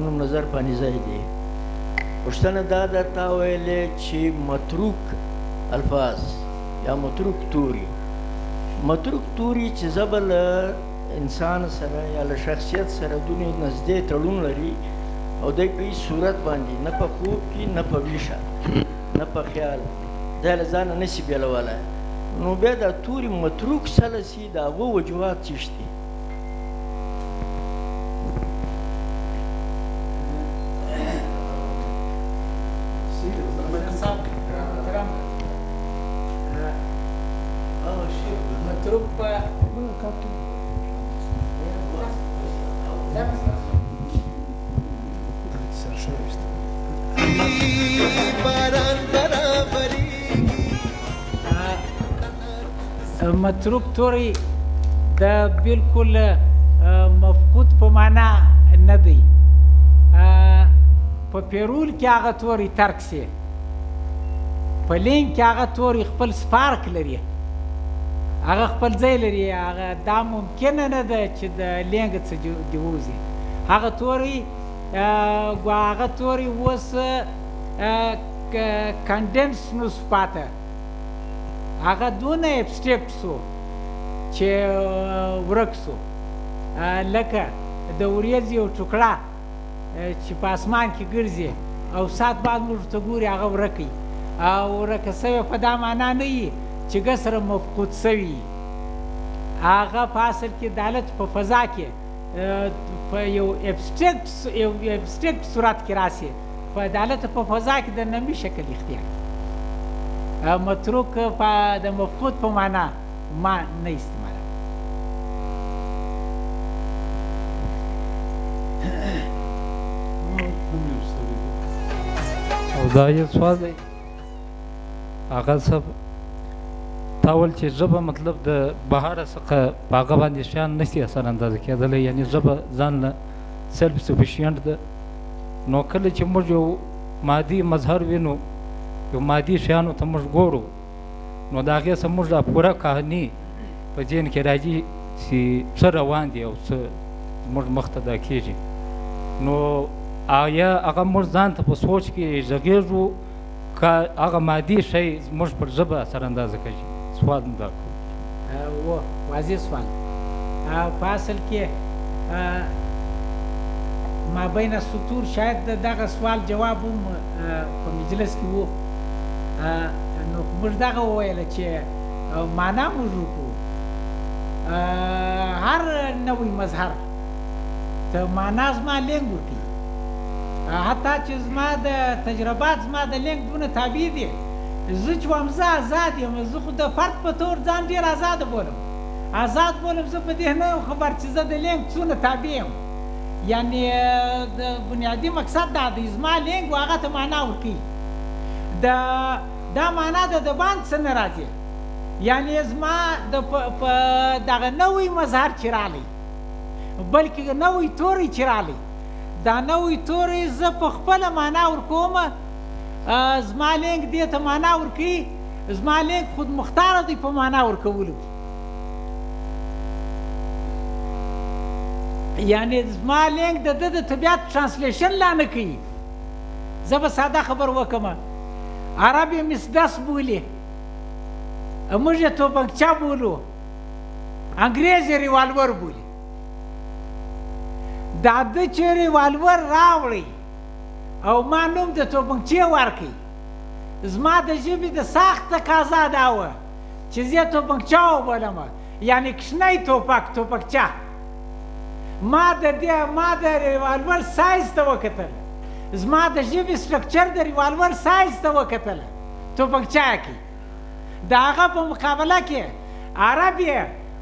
نوم نظر پانیزی دی. پوښتنه دا ده، تا ویلې چې متروک الفاظ یا متروک توري، متروک توري چې ژبه له انسان سره یا له شخصیت سره دونه نږدې تړون لري او دی په هیڅ صورت باندې نه په خوب کې، نه په ویښه، نه په خیال دی له ځانه نه شي بېلولی، نو بیا دا توري متروک څله سي، د هغو وجوهات څه شي دي؟ متروک توری د بالکل مفقود په معنا نه دی. په پیرول کې هغه توری ترک سي، په لینک کې هغه توری خپل سپارک لري، هغه خپل ځای لري، هغه دا ممکنه نه ده چې د لینګ څه دې ووځي. هغه توری هغه توری اوس condense نو پاته، هغه دونه abstract سو چې ورک سو، لکه د وریځې یو ټوکړه چې په اسمان کې ګرځي او ساعت بعد موږ ورته ګوري هغه ورک وي، او ورکه سوې په دا معنا نه وي چې ګسره مفقود سوي، هغه په اصل کې دالت په فضا کې په یو abstract صورت کې راسي، په عدالت په فضا کې د نمي شکل اختیار کړي. متروک په د مفقود په معنا ما نه استعمالوم. او دا یو سوال دی، هغه څه تا ویل چې ژبه مطلب د بهره څخه په هغه باندې شیان نه شي اثر اندازه کېدلی، یعنې ژبه ځان له self sufficient ده. نو کله چې موږ یو مادي مظهر وینو، یو مادي شیانو ته موږ ګورو، نو د هغې څخه موږ دا پوره کهاني په ذهن کې راځي چې څه روان دي او څه زموږ مخته دا کېږي. نو آیا هغه موږ ځان ته په سوچ کې ږغېږو که هغه مادي شی زموږ پر ژبه اثر اندازه کوي؟ سوال مې دا کوو. و واضح سوال. په اصل کې ما بین السطور شاید د دغه سوال جواب هم په مجلس کې و. نو موږ دغه وویله چې معنا موږ وکړو، هر نوی مظهر ته معنا زما لینګ ورکوي، حتی چې زما د تجربات زما د لینګ دونه تابع دي، زه چې وایم زه ازاد یم، زه خو د فرد په تور ځان ډېر ازاد بولم، ازاد بولم، زه په دې نه یم خبر چې زه د لینګ څونه تابع یم. یعنې د بنیادي مقصد دا دی، زما لینګ و هغه ته معنا ورکوي، دا معنا د باند څه نه راځي. یعنې زما د په دغه نوی مظهر چې راغلی، بلکې نوی توری چې راغلی، دا نوی توری زه په خپله معنا ورکوم، زما لینګ دې ته معنا ورکوي، زما لینګ خودمختاره دی په معنا ورکولو کې. یعنې زما لینګ د ده د طبیعت translation لا نه کوي. زه به ساده خبر وکړم، عرب یې مسدس بولي، موږ یې توپنګچه بولو، انګرېز یې ریوالور بولي. دا ده چې ریوالور راوړی او ما نوم د توپنګچې ورکړي، زما د ژبې د ساخت تقاضا دا وه چې زه یې توپنګچه وبولم، یعنې کوچنی توپک، توپکچه. ما د دې ما د ریوالور سایز ته وکتل، زما د ژبې structure د ریوالور سایز ته وکتل، توپکچه کې د هغه په مقابله کې عرب یې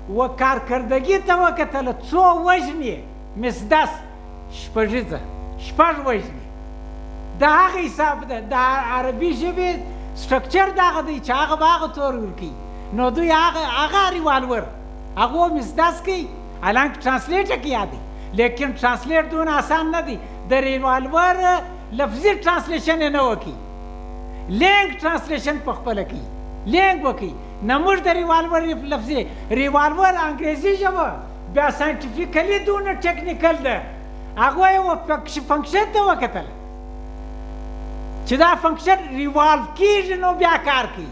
و کارکردګي ته وکتل، څو وژني مسدس شپږیزه شپږ وژني. د هغه حساب ده، د عربي ژبې structure دغه دی چې هغه به هغه تور ورکوي، نو دوی هغه ریوالور هغو مسدس کوي، حالانکه translate کې یادی، لیکن translate دونه آسان نه دی. د ریوالور لفظي translation یې نه وکړي، لینګ translation په خپله کوي، لینګ وکړي. نه موږ د ریوالور لفظي ریوالور انګریزي ژبه بیا scientifically دونه technical ده، هغوی یې function ته وکتل چې دا function revolve کېږي نو بیا کار کوي.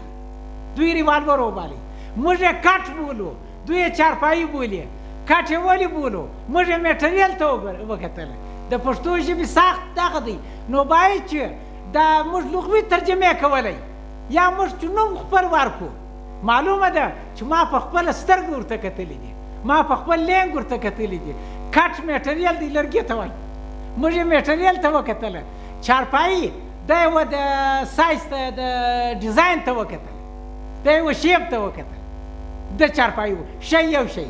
دوی ریوالور وبالي، موږ یې کټ بولو، دوی یې چارپایي بولي. کټ یې ولې بولو؟ موږ یې material ته وکتل. د پښتو ژبې ساخت دغه دی، نو باید چې دا موږ لغوي ترجمې کولی یا موږ چې نوم خپل ورکړو. معلومه ده چې ما په خپله سترګه ورته کتلي دي، ما په خپل لینګ ورته کتلي دي. کټ material دی، لرګي ته وایي، موږ یې material ته وکتله. چارپایي دا یوه د سایز ته، د design ته وکتله، دا یوه shape ته وکتل، د چارپایي شی یو شی.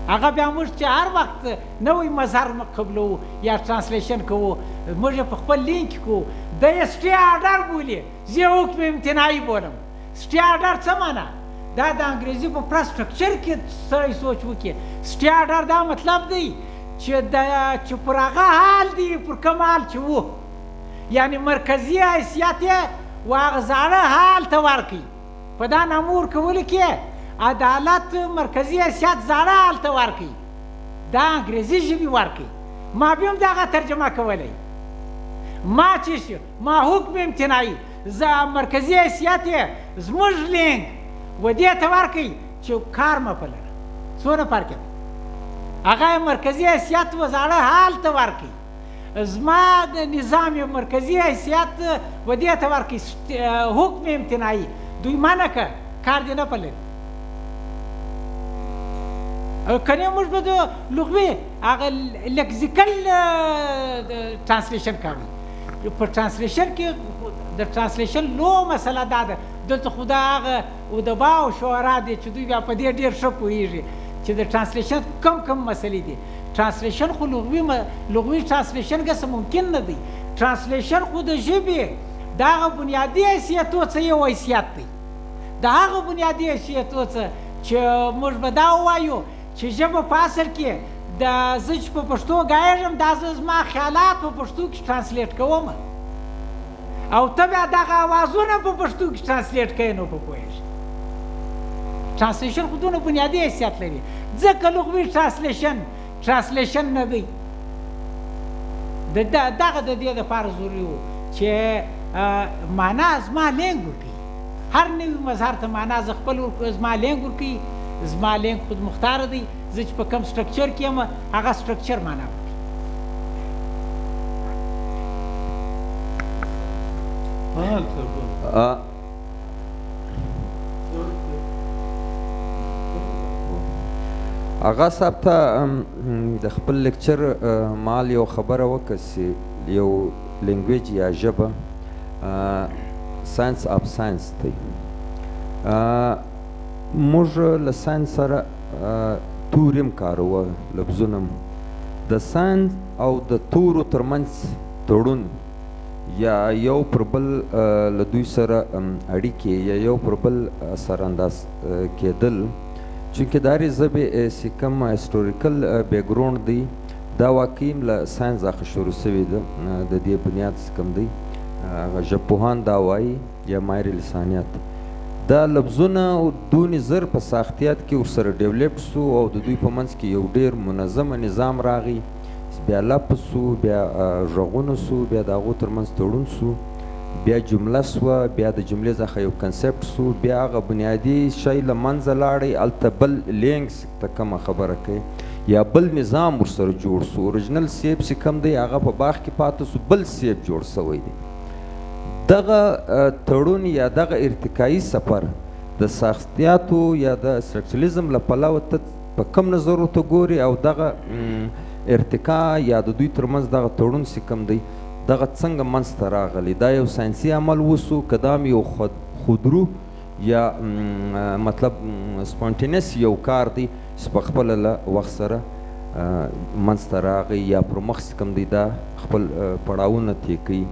هغه بیا موږ چې هر وخت نوی مظهر قبلوو یا translation کوو، موږ یې په خپل لینک کې کوو. د یې stay order بولي، زه یې حکم امتناعي بولم. stay order څه معنا؟ دا د انګریزي په پوره structure کې سړی سوچ وکړي. stay order دا مطلب دی چې چې پر هغه حال دی پر کوم حال چې و، یعنې مرکزي حیثیت یې و هغه زاړه حال ته ورکړي. په دا نامه ورکولو کې عدالت مرکزي حیثیت زاړه حال ته ورکړي، دا انګریزي ژبې ورکړي. ما بیا هم دغه ترجمه کولی. ما چې ما حکم امتناعي مرکزي حیثیت یې زموږ لینګ و دې ته ورکړي چې کار مه په لره، څونه فرق دی. هغه یې مرکزي حیثیت و زاړه حال ته ورکړي، زما د نظام یې مرکزي حیثیت و دې ته ورکړي حکم امتناعي. دوی منع که کار دې نه په لري. کنې موږ به د لغوي هغه lexical translation کوي. په translation کې د translation لو مسله دا ده، دلته خو دا هغه ادبا او شعرا دي چې دوی بیا په دې ډېر ښه پوهېږي چې د translation کم کم مسلې دي. translation خو لغوي translation ګسه ممکن نه دی. translation خو د ژبې د هغه بنیادي حیثیتو څه یو حیثیت دی، د هغه بنیادي حیثیتو څه چې موږ به دا ووایو چې ژبه په اصل کې د زه چې په پښتو ګایږم، دا زه زما خیالات په پښتو کې translate کوم او ته بیا دغه اوازونه په پښتو کې translate کوې نو په پوهېږې. translation خو دونه بنیادي حیثیت لري، ځکه لغوي translation translation نه دی. دغه د دې دپاره ضروري و چې معنا زما لینګ ورکوي. هر نوي مظهر ته معنا زه خپل زما لینګ ورکوي. زما لینګ خود مختار دی، زه چې په کوم structure کې یم هغه structure معنا ورکوي. آغا صاحب ته د خپل lecture مال یو خبره وکړه چې یو language یا ژبه science of science دی. موږ له ساینس سره توري هم کاروه، لفظونه هم. د ساینس او د تورو ترمنځ تړون یا یو پر بل له دوی سره اړیکې یا یو پر بل اثر انداز کېدل، چونکې د هرې ژبې چې کوم historical background دی دا واقعي هم له ساینس څخه شروع شوې ده. د دې بنیاد چې کوم دی هغه ژبپوهان دا وایي یا ماهر لسانیات، دا لفظونه دونې زر په ساختیات کې ورسره develop سو او د دوی په منځ کې یو ډېر منظمه نظام راغی، بیا لفظ سو، بیا غږونه سو، بیا د هغو ترمنځ تړون سو، بیا جمله سوه، بیا د جملې څخه یو concept سو، بیا هغه بنیادي شی له منځه لاړی، هلته بل لینګ ته کومه خبره کوي یا بل نظام ورسره جوړ سو. original سیب چې کوم دی هغه په باغ کې پاتې سو، بل سیب جوړ سوی دی. دغه تړون یا دغه ارتقایي سفر د ساختیاتو یا د structuralism له پلوه ته په کوم نظر ورته ګوري او دغه ارتقا یا د دوی ترمنځ دغه تړون چې کوم دی دغه څنګه منځته راغلی؟ دا یو ساینسي عمل وسو که دا هم یو خودرو یا مطلب spontaneous یو کار دی چې په خپله له وخت سره منځته راغی یا پر مخ چې کوم دی دا خپل پړاوونه طی کوي؟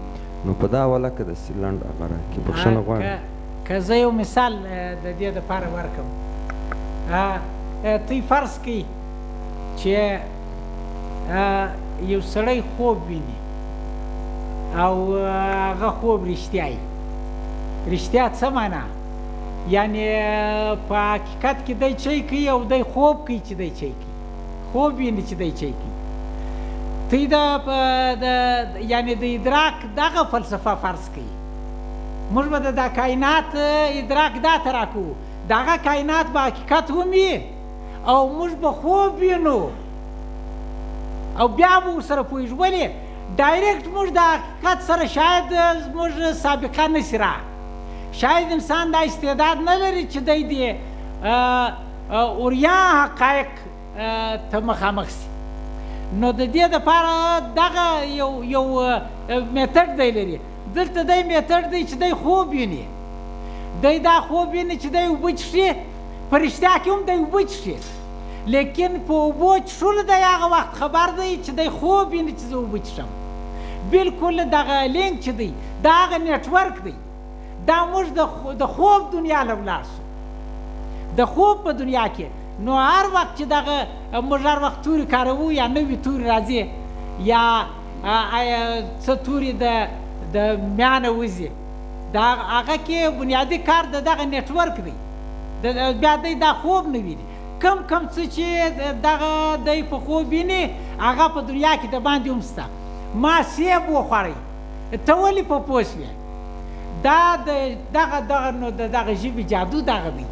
نو په دا حواله که داسې لنډ هغه راکړي، بخښنه غواړم. که زه یو مثال د دې دپاره ورکړم، تی فرض کړئ چې یو سړی خوب ویني او هغه خوب رښتیا وي. رښتیا څه معنا؟ یعنې په حقیقت کې دی چی کوي او دی خوب کوي چې دی چی کوي، خوب ویني چې دی چی کوي. تی د یعنی د ادراک دغه فلسفه فرض کوي. موږ به د کائنات ادراک دا ته راکوو، دغه کائنات به حقیقت ومي او موږ به خوب وینو او بیا به ورسره پوهېږو. ولې direct موږ د حقیقت سره شاید موږ سابقه نه سي را، شاید انسان دا استعداد نه لري چې دی دې اوریا حقایق ته مخامخ سي. نو د دې دپاره دغه یو یو method دی لري. دلته دی method دی چې دی خوب ویني، دی دا خوب ویني چې دی اوبه څښي، په رښتیا کې هم دی اوبه څښي، لیکن په اوبو څښلو دی هغه وخت خبر دی چې دی خوب ویني چې زه اوبه څښم. بلکل دغه لینک چې دی دا هغه network دی، دا موږ د خوب دنیا له ولاړ سو، د خوب په دنیا کې. نو هر وخت چې دغه موږ هر وخت توري کاروو، یا نوي توري راځي یا څه توري د میانه وځي، دا هغه کې بنیادي کار د دغه network دی. بیا دی دا خوب نه ویني، کم کم څه چې دغه دی په خوب ویني هغه په دنیا کې د باندې هم سته. ما سیب وخوړی، ته ولې په پوه سوې؟ دا د دغه دغه نو د دغه ژبې جادو دغه دی،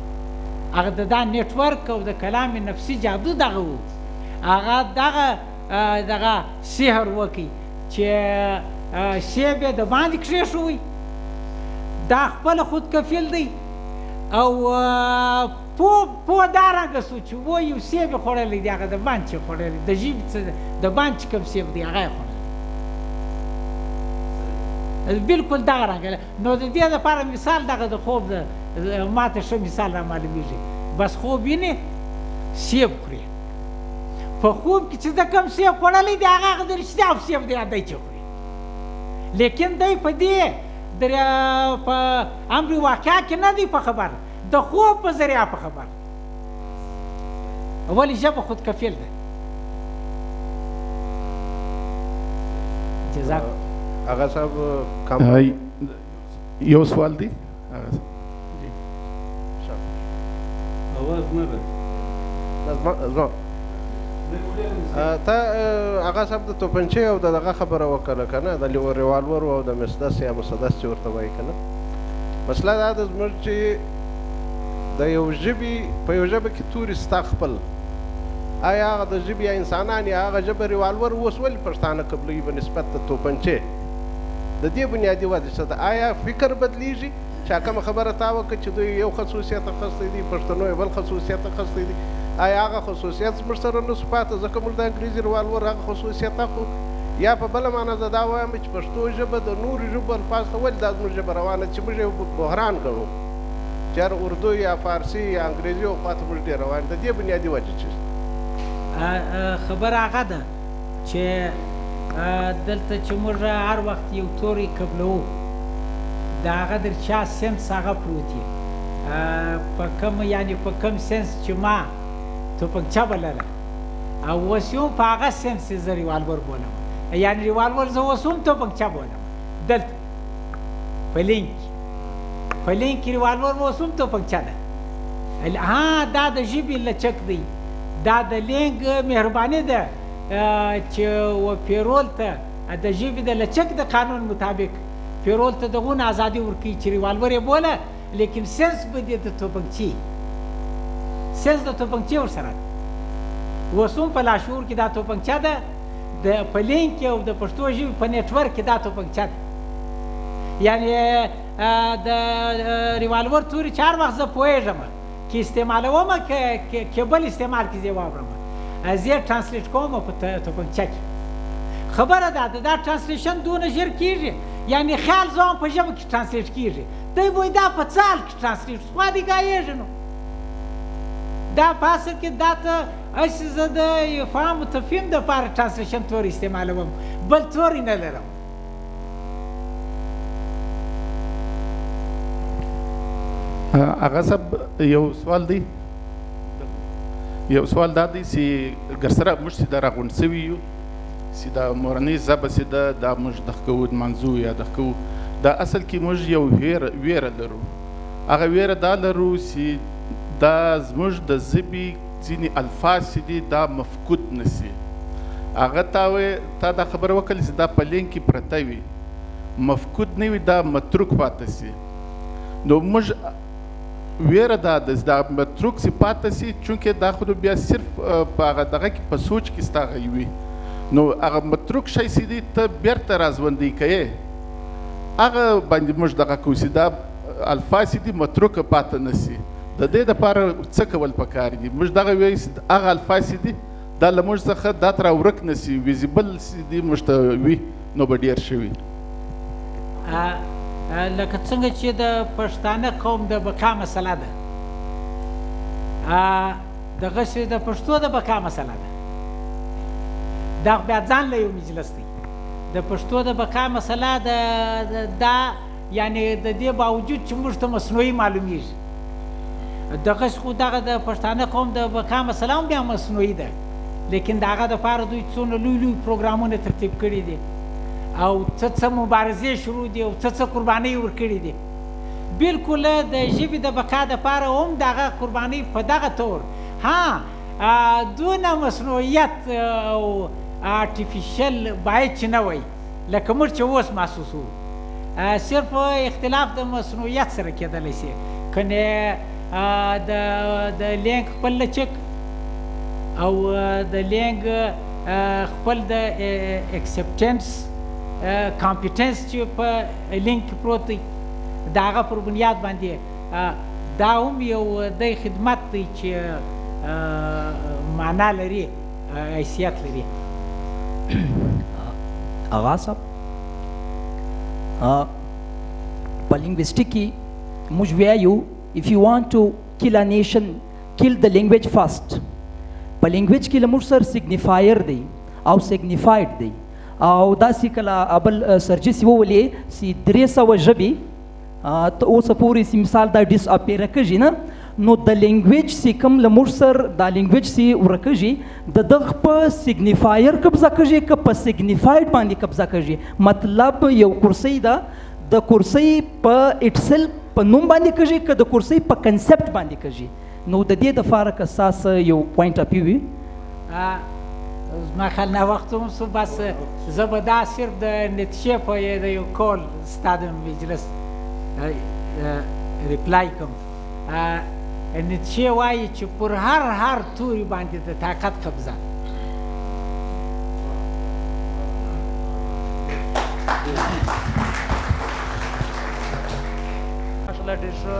هغه د دا network او د کلام نفسي جادو دغه و، هغه دغه دغه سحر وکړي چې سیب یې د باندې کښېښوی، دا خپله خودکفیل دی او پوه دا رنګه سو چې و یو سیب یې خوړلی دی، هغه د باندې چې خوړلی د ژبې څه د باندې چې کوم سیب دی هغه یې خوړلی، بلکل دغه رنګه. نو د دې دپاره مثال دغه د خوب د ما ته ښه مثال را معلومیږي. بس خوب ویني سیب خوري، په خوب کې چې د کوم سیب خوړلی دی هغه هغه د رښتیا سیب دی دی چې خوري، لیکن دی په دې په امر واقع کې نه دی په خبر، د خوب په ذریعه په خبر. ولې ژبه خودکفیل ده. جزاک آغا صاحب. یو سوال دی آغا صاحب. آواز نه راځي. تا آغا صاحب د توپنچې او د دغه خبره وکړه که نه، د ریوالور او د مسدس یا مسدس چې ورته وایي که نه. مسله دا ده زموږ چې د یو ژبې په یو ژبه کې توري ستا خپل، آیا هغه د ژبې یا انسانان یا هغه ژبه ریوالور اوس ولې پښتانه قبلوي په نسبت د توپنچې؟ د دې بنیادي وجه څه ده؟ آیا فکر بدلیږي؟ چې کومه خبره تا وکړه چې دوی یو خصوصیت اخیستی دی، پښتنو یې بل خصوصیت اخیستی دی، آیا هغه خصوصیت زموږ سره نه سو پاته ځکه موږ د انګریزي ریوالور هغه خصوصیت اخلو؟ یا په بله معنا زه دا وایم چې پښتو ژبه د نورو ژبو الفاظ ته ولې دا زموږ ژبه روانه چې موږ یو بحران ګڼو چې هر اردو یا فارسي یا انګریزي او خواته موږ ډېر روان، د دې بنیادي وجه څه؟ خبره هغه ده چې دلته چې موږ هر وخت یو توری قبلوو، د هغه در چا sense هغه پروت وي، په کوم یعنې په کوم sense چې ما توپنچه بلله او اوس یې هم په هغه sense یې زه ریوالور بولم، یعنې ریوالور زه اوس هم توپنچه بولم. دلته په لینک کې په لینک کې ریوالور اوس هم توپنچه ده. ها دا د ژبې لچک دی، دا د لینګ مهرباني ده چې و پیرول ته د ژبې د لچک د قانون مطابق پیرول ته دغونه ازادي ورکوي چې ریوالور یې بوله، لیکن sense به دې د توپنچې sense د توپنچې ورسره ده. اوس هم په لاشعور کې دا توپنچه ده، د په لینک کې او د پښتو ژبې په network کې دا توپنچه ده. یعنې د ریوالور توري چې هر وخت زه پوهېږم کې استعمالوم که بل استعمال کې زه واورم، زه یې translate کوم په توپنچه کې. خبره دا ده دا translation دونه ژر کېږي، یعنې خیال زما په ژبه کې translate کېږي، دی وایي دا په څه حال کې translate خوا دی ګایېږي. نو دا په اصل کې دا ته هسې زه د افهام و تفهیم دپاره translation توری استعمالوم، بل توری نه لرم. هغه صاحب یو سوال دی، یو سوال دا دی چې ګرسره موږ چې دا راغونډ سوي یو چې دا مورنۍ ژبه چې ده دا موږ دغه کوو نمانځو یا دغه کوو، دا اصل کې موږ یو ویره لرو. هغه ویره دا لرو چې دا زموږ د ژبې ځینې الفاظ چې دي دا مفقود نه سي. هغه تا تا دا خبره وکړه چې دا په لینک کې پرته وي، مفقود نه وي، دا متروک پاته سي. نو موږ ویره دا ده چې دا متروک سي پاته سي، چونکې دا خو بیا صرف په هغه دغه کې په سوچ کې ستا هغه وي، نو هغه متروک شی سي دی ته بیرته راژوندی کوې، هغه باندې موږ دغه کوو چې دا الفاظ چې دي متروکه پاته نه سي. د دې دپاره څه کول پکار دي؟ موږ دغه وایو چې هغه الفاظ چې دي دا له موږ څخه دا تر ورک نه سي، ویزیبل چې دي موږ ته وي، نو به ډېر ښه وي. لکه څنګه چې د پښتانه قوم د بقا مسله ده، دغسې د پښتو د بقا مسله ده. دا خو بیا ځان له یو مجلس دی. د پښتو د بقا مسله دا یعنې د دې باوجود چې موږ ته مصنوعي معلومیږي، دغسې خو دغه د پښتانه قوم د بقا مسله هم بیا مصنوعي ده، لیکن د هغه دپاره دوی څونه لوی لوی پروګرامونه ترتیب کړي دي او څه څه مبارزې شروع دي او څه څه قربانۍ ورکړي دي. بالکل د ژبې د بقا دپاره هم دغه قربانۍ په دغه طور ها دونه مصنوعیت او آرټیفیشل باید چې نه وای لکه موږ چې اوس محسوسو، صرف اختلاف د مصنوعیت سره کېدلی شي، کنې د لینک خپل لچک او د لینک خپل د acceptance competence چې په لینک کې پروت دی، د هغه پر بنیاد باندې دا هم یو دی خدمت دی چې معنا لري، حیثیت لري. آغا صاحب، په لینګویسټیک کې موږ وایو if you want to kill a nation, kill the language first. په لینګویج کې له موږ سره signifier دی او signified دی، او داسې کله ابل سرجسي وولې چې 300 ژبې ته اوسه پورې چې مثال دا disappear کېږي نه، نو د لینګویج چې کوم له موږ سره دا لینګویج چې ورکېږي د دغه په signifier قبضه کېږي که په signified باندې قبضه کېږي. مطلب یو کرسۍ ده، د کرسۍ په itself په نوم باندې کېږي که د کرسۍ په concept باندې کېږي. نو د دې دپاره که ستاسو یو point of view وي. زما خیال ناوخته هم سو، بس زه به دا صرف د نتیجې په د یو کول ستا د مجلس reply کوم. نتیجې وایي چې پر هر هر توري باندې د طاقت قبضه. ماشاءالله ډېر ښه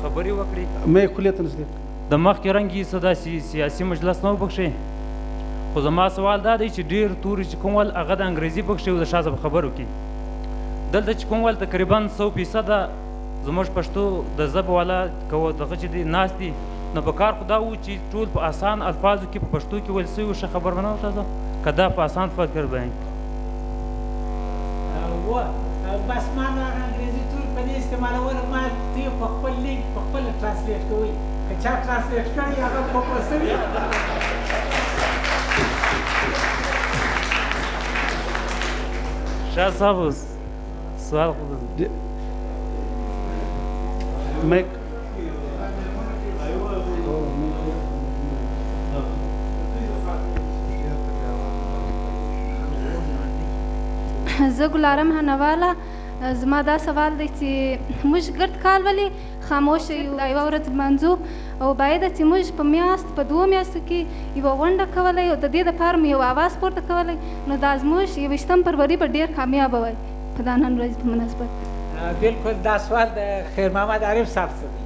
خبرې وکړې. مې خولې ته نږدې د مخکې رنګ یې څه داسې سیاسي مجلس نه و پکښې، خو زما سوال دا دی چې ډېر توري چې کوم ول هغه د انګریزي پکښې و د شاه صاحب خبرو کې، دلته چې کوم ول تقریبا 100% زموږ پښتو د ژبې والا دغه چې دی ناست دي، نو په کار خو دا و چې ټول په اسان الفاظو کې په پښتو کې ویل سوي وو. ښه خبر به نه وه شاه صاحب که دا په اسان فکر بیان کړي؟ بس ما نو هغه انګریزي توري په دې استعمالولو ما دوی په خپل لینک په خپله translate کوي، که چا translate کړی هغه په پوسوي. شاه صاحب سوال خو مایک زه ګلارم هنواله. زما دا سوال دی چې موږ ګرد کال ولې خاموشه یو، دا یوه ورځ لمانځو او باید چې موږ په میاشت په 2 میاشتو کې یوه غونډه کولی او د دې دپاره مو یو اواز پورته کولی، نو دا زموږ 21 فروري به ډېر کامیابه وای په دا نن ورځ په مناسبت. بالکل دا سوال د خیر محمد عارف صاحب څه دی.